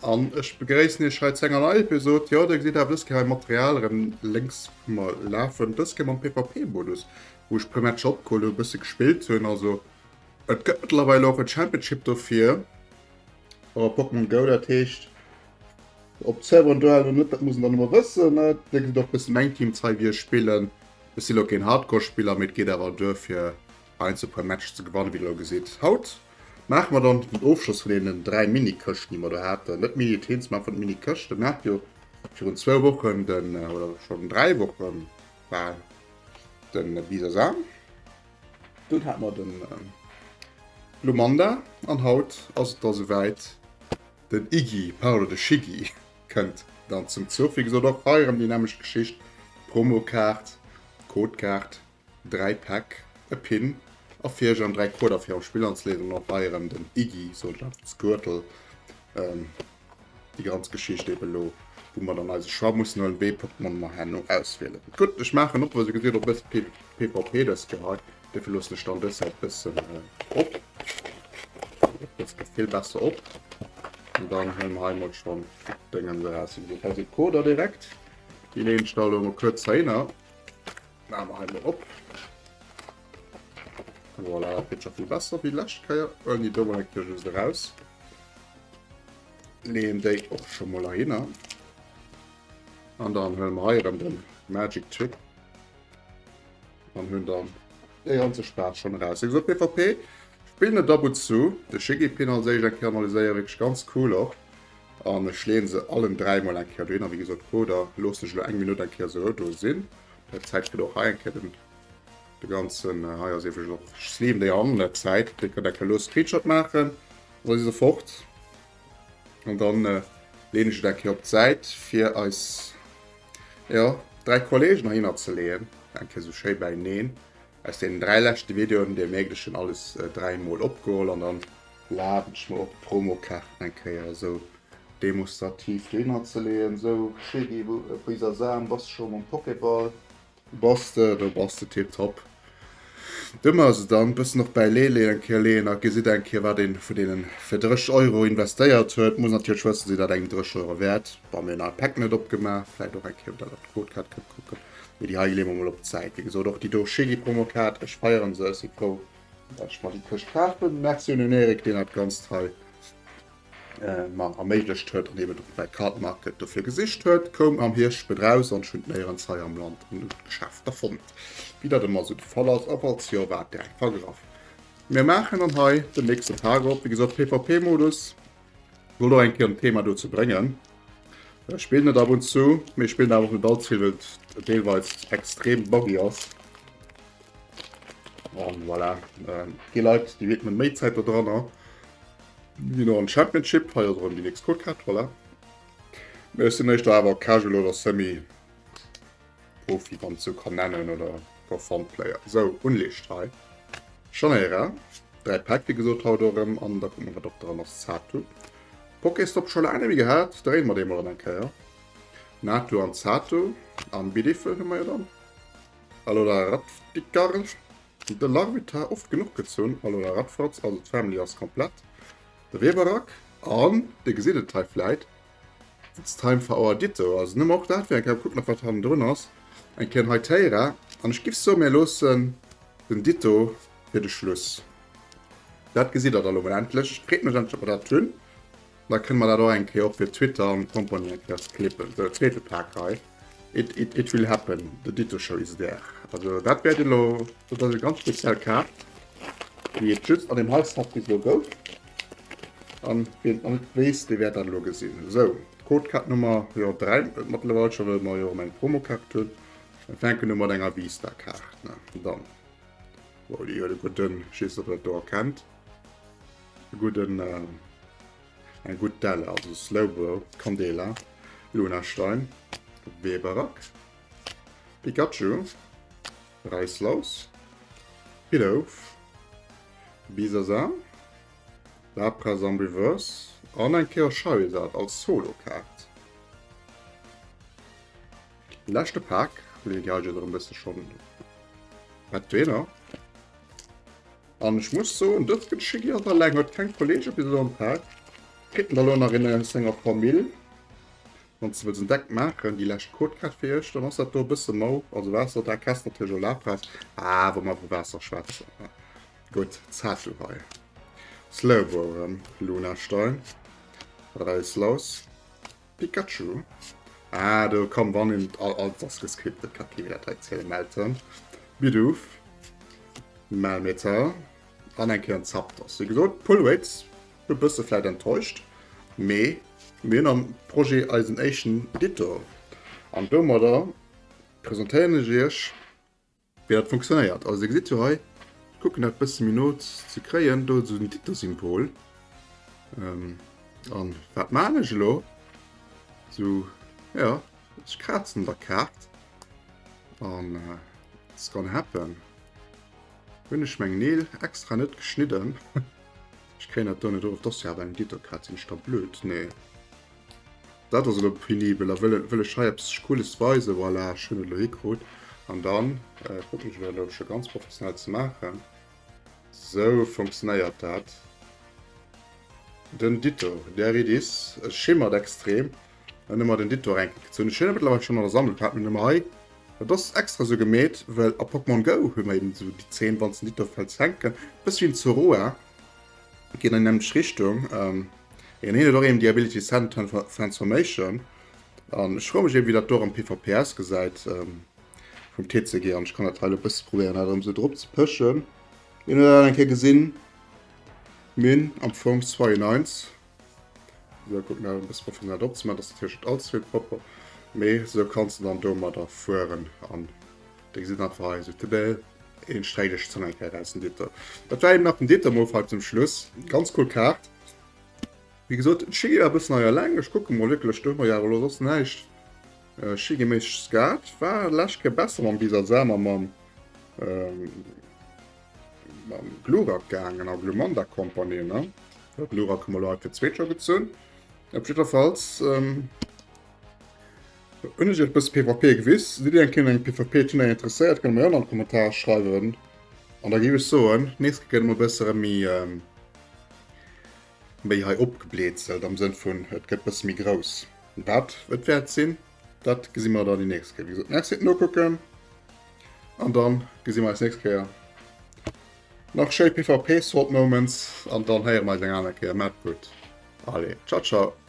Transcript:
An ech begréissen iech hei zu enger neier Episode. Jo, dir gesitt awer dës Kéier hei Material erëm lénks vu mer lafen. Dës Kéier mam PvP-Modus, wou ech e puer Matcher opgeholl hunn, e bësse gespillt hunn. Also et gëtt mëttlerweil och en Championship dofir op Pokémon Go. Dat heescht, ob d'Serveren do halen oder net, dat muss een dann ëmmer wëssen. Dir gesitt och e bësse mäin Team hei, wéi ech spillen. Ech si lo keen Hardcore-Spiller, mee et geet awer duer fir Hei ze puer Match ze gewannen, wéi der elo gesitt. Haut maache mer dann den Ofschloss vun deenen 3 Mini-Këschten, déi mer do haten. Net Mini-Teams, mä einfach d'Mini-Këschten. Mir hate jo virun zwou Wochen den, oder schonn 3 Wochen bal, de Bisasam. Dunn hate mer den Glumanda an haut ass et da souwäit, den Iggy, pardon, de Shiggy kënnt dann zum Zuch. Wéi gesot, och hei erëm déi nämmlecht Geschicht, Promokaart, Codekaart. 3 Päck, e Pin a fir an 3 Coder fir am Spill anzeleeden an och hei erëm den Iggy, sot ech einfach, Squirtle, déi ganz Geschicht eben elo, wou mer dann eise Choix mussen huelen, wéi ee Pokémon mer herno auswielen. Gutt, ech maachen op, well se gesitt och e bësse PvP dës Kéier hei, dofir loossen ech dann dës Säit bëssen op, dës geet vill besser op an dann huele mer hei mol schonn d'Déngens eraus. Wéi gesot, hei sinn d'Coder direkt, déi leeën ech da elo mol kuerz heihinner. Maache mer hei mol op. Voilà, dat geet scho vill besser wéi lescht Kéier. Huelen déi do mol eng Kéier just eraus. Leeën déi och scho mol heihinner. An dann huele mer hei erëm den Magic Trick. An hunn dann dee ganze Spaass schonn eraus. Wéi gesot, PvP spillen et ab und zu. De Shiggy Pin als éischt eng Kéier analyséieren, wierklech ganz cool och. An ech leeën se allen 3 mol eng Kéier dohinner. Wéi gesot, Coder loossen ech elo eng Minutt eng Kéier sou do sinn. Dat Zäit kritt och hei eng Kéier den de ganzen hei ass iwwregens och Sleeve déi an der Zäit. Dir kënnt eng Kéier lues Screenshot maachen, da si se fort. An dann leeën ech et eng Kéier op d'Säit fir eis jo 3 Kollegen heihinner ze leeën. Eng Kéier sou schéi bäineen. Aus deenen 3 leschte Videoen, Dir mierkt ech hunn alles 3 mol opgeholl an dann Laden ech mer och d'Promokaarten eng Kéier esou demonstrativ dohinner ze leeën. Sou, Shiggy, Bisasam, bass de scho mam Pokéball? Bass de, do bass de tiptop. Do mer se dann bëssen och bäi Lele eng Kéier leeën a gesitt eng Kéier wat een vun deenen fir 30 Euro investéiert huet. Muss natierlech wëssen, sinn dat engem 30 Euro wäert. Bon, mir hunn nach e Pack net opgemaach, vläit och eng Kéier ob der dat d'Codekaart kënnt kucken. Mee déi hei leeë mer mol op d'Säit. Wéi gesot, och déi do Shiggy Promokaart, ech feieren se, ech si frou. Wat ech mer déi Këscht kafen. Merci un den Eric, deen dat Ganzt hei mer erméiglecht huet an eben och bei Card Market dofir gesicht huet. Koum am Hierscht spéit raus an ech hunn et néierens hei am Land an de Geschäfter fonnt. Wéi dat ëmmer esou de Fall ass, a falls jo, war et direkt vergraff. Mir maachen dann hei den nächste Tag op, wéi gesot PvP-Modus. Wollt och eng Kéier en Thema dozou bréngen. Ech spillen et ab und zu, mee ech spillen awer och net all ze vill, well et deelweis extrem buggy ass. An voilà, déi Leit, déi widmen méi Zäit do dranner. Mir ginn och an d'Championship, hei ass erëm déi nächst Codecard, voilà. Mee ech sinn éischter awer Casual oder Semi. Profi wann et sou kann nennen oder for fun player. Sou unlicht hei Janeira 3 Päck wéi gesot haut och erëm an da kucke mer wat och dran ass. Zatu Pokéstop scho laang net méi gehat, dréine mer dee mol erëm eng Kéier. Natu an Zatu an Biddefel hu mer jo dann. Alola Radfdicker de Larvitar oft genuch gezunn. Alola Radfratz also d'Family ass komplett. De Weberak an dir gesitt et hei vläit It's time for our Ditto. Also nëmme och dat wär eng Kéier. Kucken nach wat hannendrun ass. Eng Kéier en Hytera. An ech giff soen, mir loossen den Ditto fir de Schluss. Dat gesitt der da lo mol endlech. Et freet mech endlech, datt mer dat hunn. Da kënne mer dat och eng Kéier och fir Twitter an Compagnie eng Kéier clippen. Sou, zweete Pak hei. It, it, it will happen. The Ditto Show is there. Also dat wäert elo, dat ass eng ganz speziell Kaart, déi et just an deem hei Set bis elo gouf. An wien et nach net weess, dee wäert dat elo gesinn. Sou, Codekaart-Nummer, jo 3 mëttlerweil scho, well mer jo erëm eng Promokaart hunn. Mir fänken u mat enger V-Star-Kaart, ne? Dann, wow, déi huet e gudden, ech weess net, ob der dat do erkennt, e gudden, eng gutt Delle, also Slowbro, Candela, Lunastein, Weberak, Pikachu, Reislaus, Pidove, Bisasam, Lapras am Reverse an eng Kéier Charizard als Solo-Kaart. Leschte Pak, leen déi hei just erëm bësse schonn wat dohinner. An ech muss soen, dës gëtt Shiggy ass alleng, huet keng Kollege bis elo am Pak. Kritt en da lo nach een aus senger Famill. Wann s de wëlls en Deck maachen, déi lescht Codekaart fir iech, dann ass dat do e bësse mau. Also Waasser, da kess natierlech och Lapras. Ah, wa mer vu Waasser schwätzen. Gutt, Zettel hei. Slowbro erëm, Lunastein. Wat ass lass? Pikachu. Ah, do komm, wann een alles ass geskippt, dat ka kee mir dat hei zielen. Melton, Bidoof, Melmetal an eng Kéier en Zapdos. Wéi gesot, Pull Rates E bësse vläit enttäuscht, mee mir hunn am Projet eisen éischten Ditto an domadder presentéieren ech iech wéi dat funktionéiert. Also dir gesitt jo hei, ech kucken dat bësse méi no ze kréien, do esou den Ditto-Symbol. An wat maan ech elo? Sou, jo, ech krazen der Kaart an it's gonna happen. Hunn ech meng Neel extra net geschnidden. Ech kréien dat do net of. Dass jo awer eng Gitterkaz, sinn ech da blöd? Nee. Dat ass elo penibel. A wëll, wëll ech hei eppes Cooles weisen. Voilà, ech hunn et elo hikrut. An dann äh, kucken ech elo scho ganz professionell ze maachen. Sou funktionéiert dat. Den Ditto, there it is. Et schimmert extrem. Dann hu mer den Ditto enke gezunn. Ech hunn e mëttlerweil schonn an der Sammelkaart, mee nëmme hei. Dat ass extra sou gemeet, well a Pokémon Go hu mer eben sou déi Zeen, wann s den Ditto fäls hänken. Bësse wéi en Zorua, geet an déi nämmlecht Richtung. Ähm, en hien huet och eben déi Ability Sand Transformation. An ech froe mech eben, wéi dat do am PvP ausgesäit ähm, vum TCG. An ech kann dat hei elo bësse probéieren, dat erëm sou drop ze pëschen. Hien huet dat eng Kéier gesinn. Mir hunn am Fong 2 in 1. Sou, kucken dat e bësse professionell drop ze maachen, dat ass natierlech net all ze vill propper, mee sou kanns de dann domadder fueren an dir gesitt einfach hei sou tëdä, een streckt iech d'Zong eng Kéier eraus, den Dieter. Dat war eben nach den Dieter Move hei zum Schluss. Ganz cool Kaart. Wéi gesot, d'Shiggy war e bëssen hei eleng, ech kucke mol wierklech, do hu mer jo awer elo soss näischt Shiggy-méisseg Skat war lescht Kéier besser mam Bisasam a mam Mam Glurak gaangen a Glumanda Company, ne? Ja, Glurak hu mer elo hei fir d'zweet scho gezunn. Op jiddwerfalls ähm, hunn ech iech e bësse PvP gewiss. Sidd dir eng Kéier un engem PvP-Turnéier interesséiert, kënnt mer jo an d'Kommentarer schreiwen. An da géif ech soen, nächst Kéier gëtt emol e bësse erëm méi ähm, méi hei opgebleezelt, am Sënn vun et gëtt bësse méi grouss. Wat et wäert sinn, dat gesi mer dann déi nächst Kéier. Wéi gesot, merci fir d'Nokucken. An dann gesi mer eis nächst Kéier. Nach schéi PvP Sword Moments an dann héiere mer eis eng aner Kéier. Maat gutt. Allez, ciao ciao.